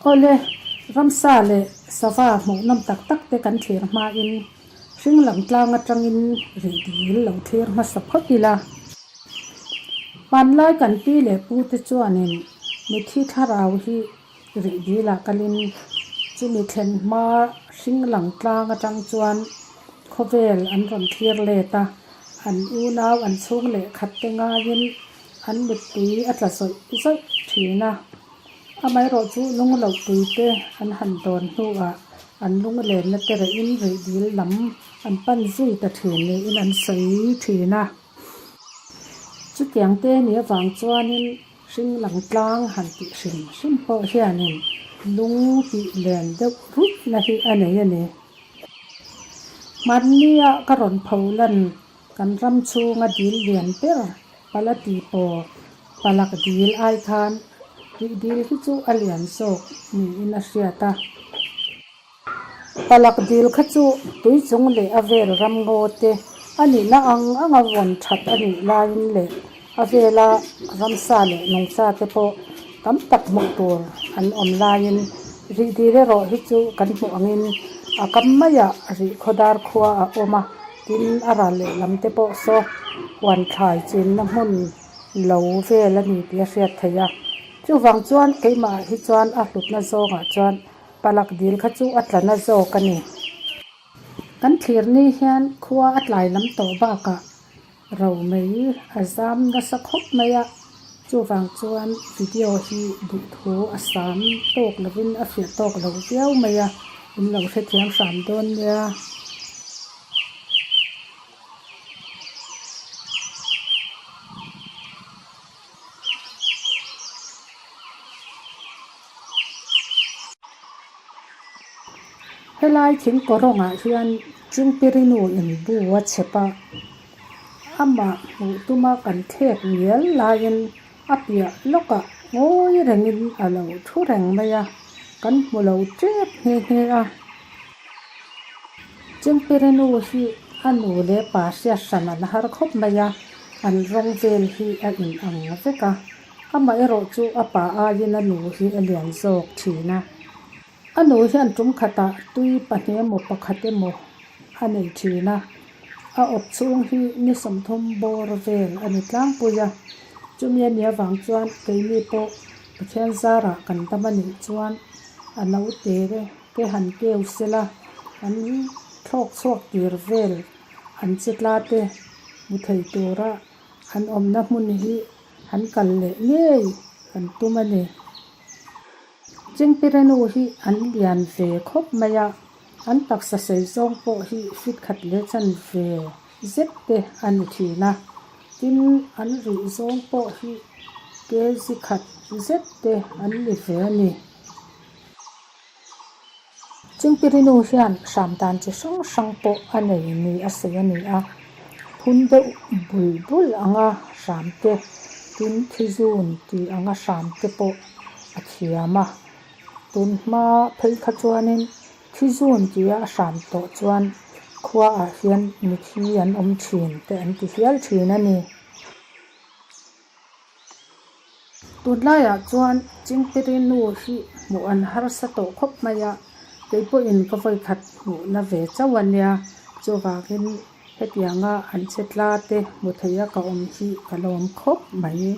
Awle, ramsa leh sava hmuhnawm tak tak te kan thlir hmain hring lam tlang atangin rih dil lo thlir hmasa phawt ila. Hmanlai kan pi leh pu te chuanin mithi thlarau hi rih dilah kalin chumi thlen hma hring lang tlang atang chuan khawvel an rawn thlir let a, an unau an chhung leh khat te ngaiin an mittui a tla zawih zawih thin a. Amaherawh chu lungloh tui te an han dawn hnuah an lunglenna te rehin rih dil lam an pan zui ta thin niin an sawi thin a. Chutiang te ni avang chuanin hring lang tlang han tih hrim hrim pawh hianin lung tih len deuh rutna hi a nei a ni. Hmannia ka rawn pho lan Kan ram chhunga dil lian ber pala ti paw palak dil ai khan rih dil hi chu a lian zawk niin a hriat a. Palak dil kha chu tui chung leh a vel ram ngaw te a nihna ang anga vawn that a nih laiin leh a vela ramsa leh nungcha te pawh tam tak hmuh tur an awm laiin rih dil erawh hi chu kan hmuh angin a kam maiah rih khawdar khua a awm a. Tin, a ral lehlam te pawh saw huan thlai chinna hmun lo vel a ni tih a hriat theih a. Chuvang chuan keimah hi chuan a hlutna zawngah chuan palak dil kha chu a tla na zawk a ni. Kan thlir ni hian khua a tlai lam tawh bakah ro mai a zam nasa khawp mai a. Chuvang chuan video hi duhthu a sam tawk lovin a fiah tawk lo viau mai a, in lo hrethiam hram dawn nia. Helai thing kawrawngah hian Chingpirinu in bu a chhep a. Amah hmuh tuma kan thlek ngial laiin a piah lawkah ngawi rengin a lo thu reng mai a, kan hmu lo tep nghe nghe a. Chingpirinu hi a nu leh pa hriat hran an har khawp mai a, an rawng vel hi a inang vek a, amaherawh chu a pa aiin a nu hi a lian zawk thin a. A nu hian tum khatah tui pahnih emaw pakhat emaw a nei thin a, a awp chhung hi ni 30 bawr vel a ni tlangpui a, chumi a nih avang chuan keini pawh Pathian zarah kan dam a nih chuan a naute te han keu sela an thlawk chhuak tir vel an che tla te hmu thei tura an awmna hmun hi han kal leh ngei kan tum a ni. Chingpirenu hi an lian ve khawp mai a, an taksa sei zawng pawh hi fit khat leh chan ve zet te a ni thin a, tin an rih zawng pawh hi kg khat zet te an ni ve a ni. Chingpirinu hian hram dan chi hrang hrang pawh a nei ni a sawi a ni a, phun deuh bul bul anga hram te, tin thizun tih anga hram te pawh a thiam a. Tun hma phei kha chuanin thizun tia a hram tawh chuan khuaah hian mithi an awm thin te an ti hial thin a ni. Tunlaiah chuan Chingpiri nu hi hmuh an harsa tawh khawp mai a, kei pawhin ka vawikhat hmuhna ve chauh a nia, chuvangin hetianga an che tla te hmu theia ka awm hi ka lawm khawp mai.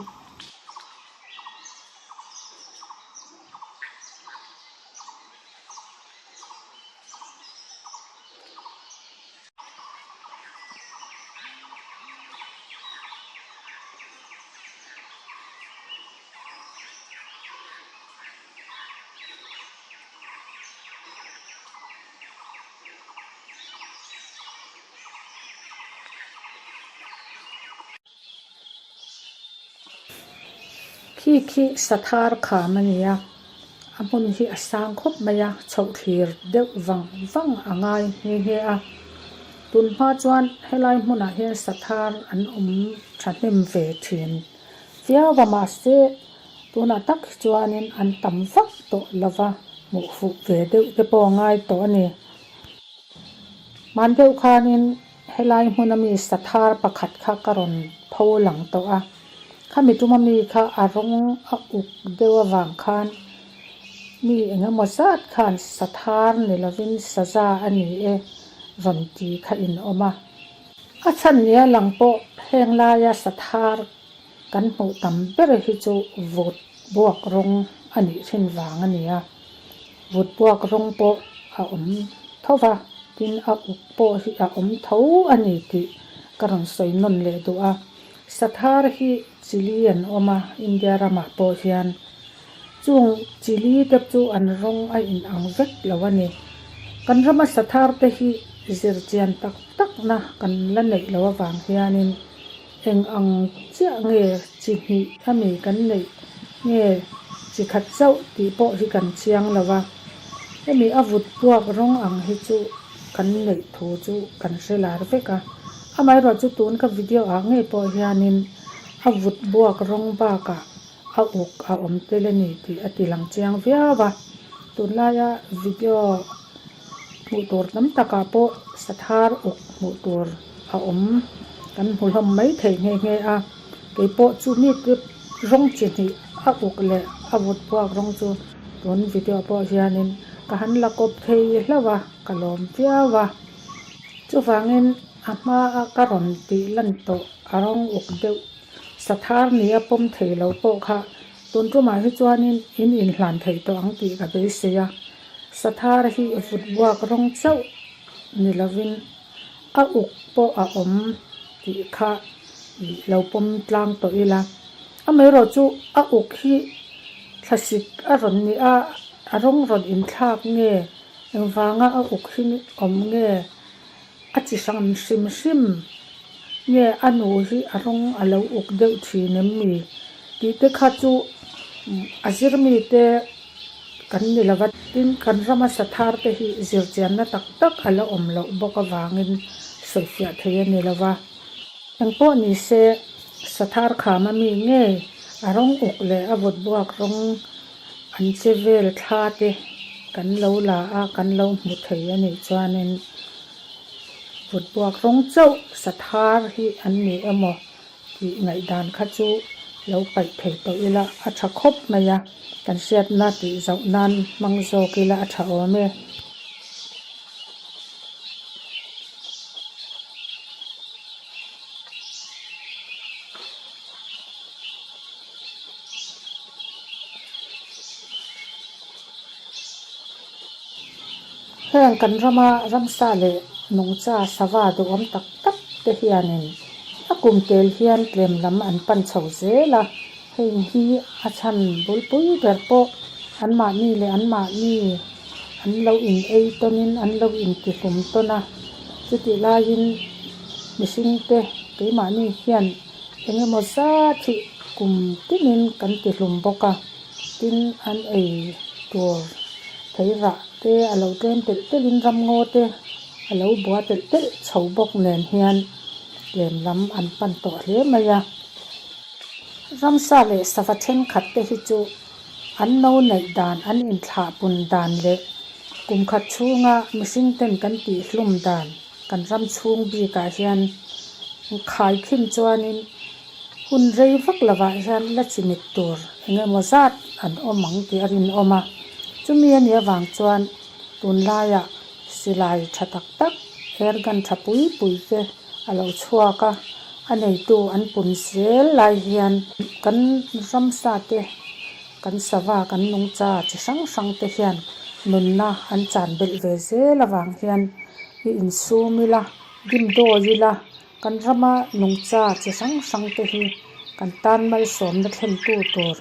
Khi khi sathar kham a ni a, a hmun hi a sang khawp mai a, chhoh thlir deuh vang vang a ngai nghe nghe a. Tun hma chuan helai hmunah hian sathar an awm thahnem ve thin viau a mahse tunah tak hi chuanin an tam vak tawh lova hmuh fuh ve deuh te pawh a ngai tawh a ni. Hman deuh khanin helai hmuna mi sathar pakhat kha ka rawn pho lang tawh a, khami tuma mi kha a rawng a uk deuh avang khan. Mi engemaw zat khan sathar ni lovin saza a ni e rawn ti kha in awm a. A chhan nia lang pawh heng laia sathar kan hmuh tam ber hi chu vut buak rawng a nih thin vang a ni a. Vut buak rawng pawh a awm tho va, tin a uk pawh hi a awm tho a ni tih ka rawn sawi nawn leh duh a. Sathar hi chili an awm a, India ramah pawh hian Chung chili te chu an rawng a in ang vek lo a ni. Kan rama sathar te hi zirchian tak tak na kan la neih loh avang hianin eng ang chiah nge chi hnih a mi kan neih nge chi khat chauh tih pawh hi kan chiang lo a. Hemi a vut buak rawng ang hi chu kan neih thu chu kan hre lar vek a. Amaherawhchu tun ka video ah ngei pawh hianin a vut buak rawng bakah a uk a awm tel a ni tih a ti lang chiang viau a, tunlaia video hmuh tur tam takah pawh sathar uk hmuh tur a awm kan hmu hlawm mai thei nghe nghe a, keipawh chu mi te rawng chi hnih a uk leh a vut buak rawng chu tun video pawh hianin ka han la kawp thei hlauh a, ka lawm viau a, chuvangin a hmaa ka rawn tih lan tawh a rawng uk deuh. Sathar ni a pawm thei lo pawh kha tun tumah hi chuanin in inhlan thei tawh ang tih ka beisei a. Sathar hi vut buak rawng chauh ni lovin a uk pawh a awm tih kha lo pawm tlang tawh ila. Amaherawh chu a uk hi thlasik a rawn ni a, a rawng rawn inthlak nge, engvanga a uk hi awm nge A chi hran hrim hrim nge a nu hi a rawng a lo uk deuh thin em mi tih te kha chu a zir mi te kan ni lo va, tin kan rama sathar te hi zirchianna tak tak a la awm loh bawk avangin sawifiah thei a ni lo va. Engpawh ni se sathar khama mi nge a rawng uk leh a vawt buak rawng an che vel thla te kan lo la a, kan lo hmu thei a nih chuanin vut buak rawng chauh sathar hi an ni emaw tih ngaihdan kha chu lo paih thei tawh ila a tha khawp mai a, kan hriatna tih zauh nan hmang zawk ila a tha awm e. Heng kan rama ramsa leh nungcha sava duhawm tak tak te hianin a kum tel hian tlem lam an pan chho zel a, heng hi a chhan bulpui ber pawh anmahni leh anmahni an lo in ei tawnin an lo intihlum tawn a, chutih laiin mihring te keimahni hian Eng emaw zat hi kum tinin kan ti hlum bawk a, tin an ei tur thei rah te a lo tlem telh telhin ramngaw te a lo bua telh telh chho bawk nen hian tlem lam an pan tawh hle mai a. Ramsa leh sava thenkhat te hi chu an no neih dan, an inthlah pun dan leh kum khat chhunga mihring ten kan tih hlum dan, Kan ram chhung bikah hian khai khin chuanin hun rei vak lovah hian la chimit tur eng emaw zat an awm ang tih a rinawm a. Chumi a nih avang chuan tunlaiah silai tha tak tak air gun tha pui pui te a lo chhuak a, a neitu an pun zel lai hian kan ramsa te kan sava kan nungcha chi hrang hrang te hian nunna an chan belh ve zel avang hian i insum ila dimdawi ila kan rama nungcha chi hrang hrang te hi kan tan malsawmna thlentu tur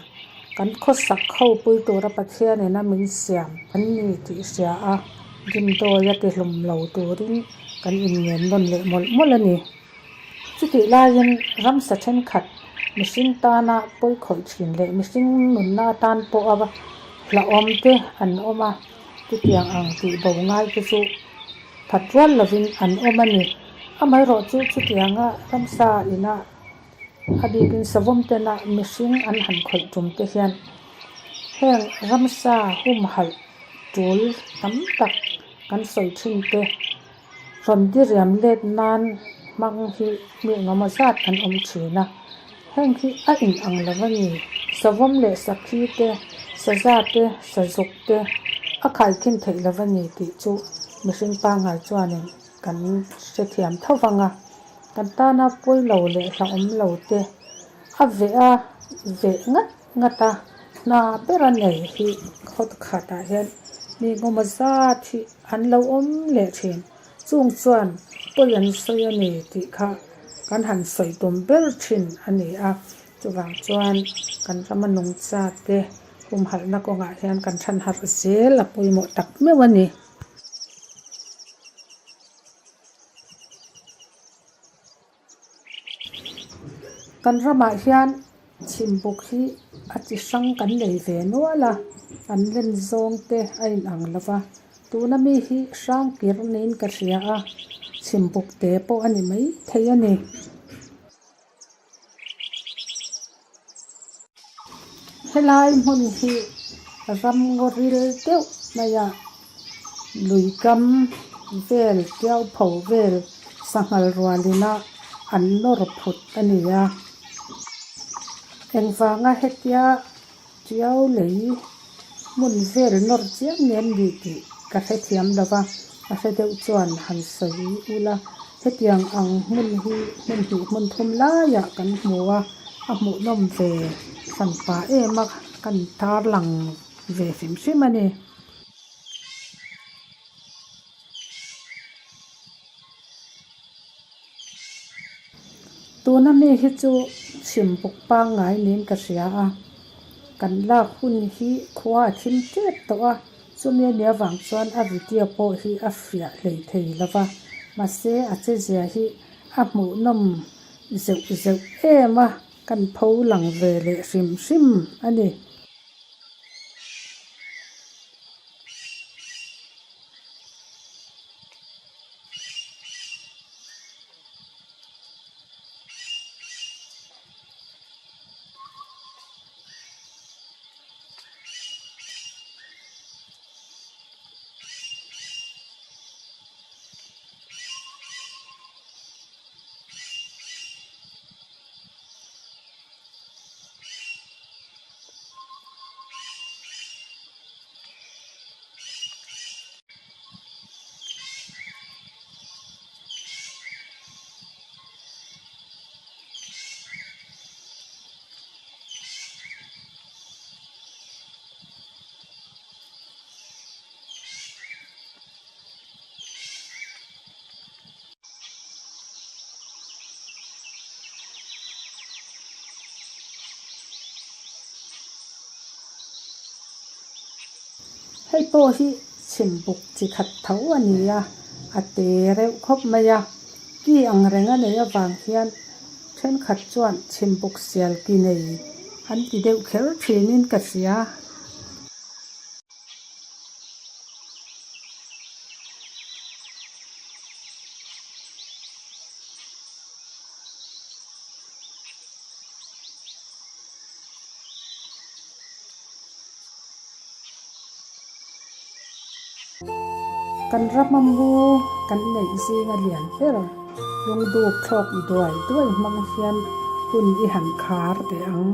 kan khawsak ho pui tura Pathian ina min siam an ni tih hria a dimdawi a tihlum lo turin kan inngen nawn leh mawlh mawlh a ni. Chutih laiin ramsa thenkhat mihring tana pawi khawih thin leh mihring nunna atan pawha hlauhawm te an awm a, chutiang ang tih bo ngai te chu that rual lovin an awm a ni. Amaherawh chu chutianga ramsa ina a bikin savawm tena mihring an han khawih tum te hian heng ramsa humhalh tul tam tak kan sawi thin te Rawn diriam let nan hmang hi mi engemaw zat an awm thin a, heng hi a in ang lo a ni. Savawm leh sakhi te, Saza te, sazuk te a khaikhin theih lo a ni tih chu mihring pangngai chuanin kan hrethiam tho vang a. Kan tana pawilo leh hlauhawm lo te a veh a veh ngat ngat a, hna ber a nei hi khaw khatah hian mi ngawma zat hi an lo awm leh thin. Chung chuan pawi an sawi a ni tih kha kan han sawi tum ber thin a ni a. Chuvang chuan kan rama nungcha te humhalhna kawngah hian kan than harh zel a pawimawh tak meuh a ni. Kan ramah hian chhimbuk hi a chi hrang kan nei ve nual a, an len zawng te a inang lo va. Tuna mi hi hrang kir niin ka hria a, chhimbuk te pawh a ni maithei a ni. Helai hmun hi ramngaw ril deuh mai a, lui kam vel tiau pho vel sanghal rualina an nawr phut a ni a. Engvanga hetia tiau lei hmun vel nawr chiang nge an ni tih ka hrethiam lo va, a hre deuh chuan han sawi ula. Hetiang ang hmun hi hmun hnih hmun thum laiah kan hmu a, a hmuhnawm ve hran pah em a, kan tarlang ve hrim hrim a ni. Tuna mi hi chu chhim buk pangngai niin ka hria a, kan lak hun hi khua a thim tep tawh a, chumi a nih avang chuan a video pawh hi a fiah hlei thei lo va, mahse a che zia hi a hmuhnawm zeuh zeuh em a, kan pho lang ve leh hrim hrim a ni. Hei pawh hi chhimbuk chi khat tho a ni a, a te reuh khawp mai a. Ki ang reng a neih avang hian thenkhat chuan chhimbuk sial ki nei an ti deuh kher thinin ka hria. Kan rama mu kan neih zinga lian ber lungduk thlawk duai duai hmang hian hun i han khar teh ang.